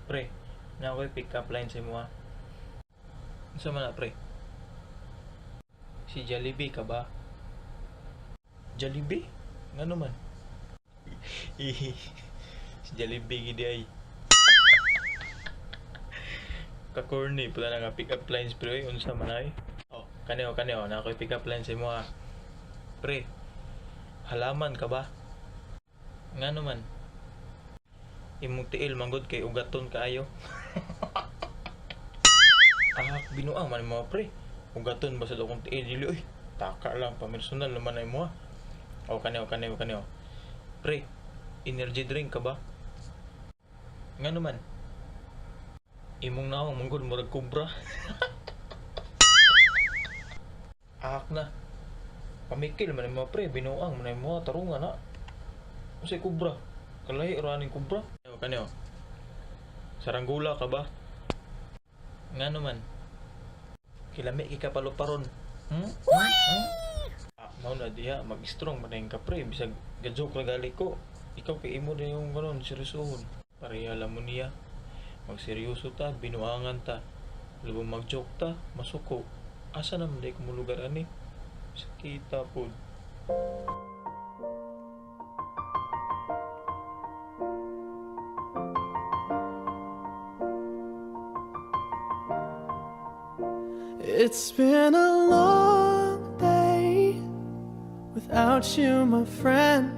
Pre, naa ko'y pick up line sa imo ha. Unsa man na, pre? Si Jollibee ka ba? Jollibee? Ngano man? Si Jollibee gid ay. Ka-corny pala na nga pick up lines, pre, oy. Unsa man ay? Oh, kani oh, kani oh, naa ko'y pick up line sa imo ha. Pre, halaman ka ba? Ngano man? Imong tiil manggod kay ugaton kaayo. Ah, binuang man mo, pre. Ugaton ba sa akong tiil dili oy. Taka lang, pamersonal naman ay mo ah. O kani oh, kani oh, kani oh. Pre, energy drink ka ba? Ngano man? Imong naong manggod murag kubra. Ahak na. Pamikil man mo, pre, binuang man mo, tarungan na. Unsay kubra? Kalahi ra ning kubra. O kani oh. Saranggola ka ba? Ngano man? Kilami kay kapaluparon. Hmm? Hmm? Hmm? Ah, mao na diha mag-strong man ka, pre, bisag ga-joke ra gali ko. Ikaw kay imo na yung ganon, seryosohon. Pareha lang mo niya. Magseryoso ta, binuangan ta. Lubong mag-joke ta, masuko. Asa naman day kumulugar ani? Sakita pod. It's been a long day without you, my friend.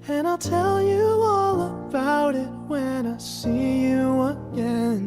And I'll tell you all about it when I see you again.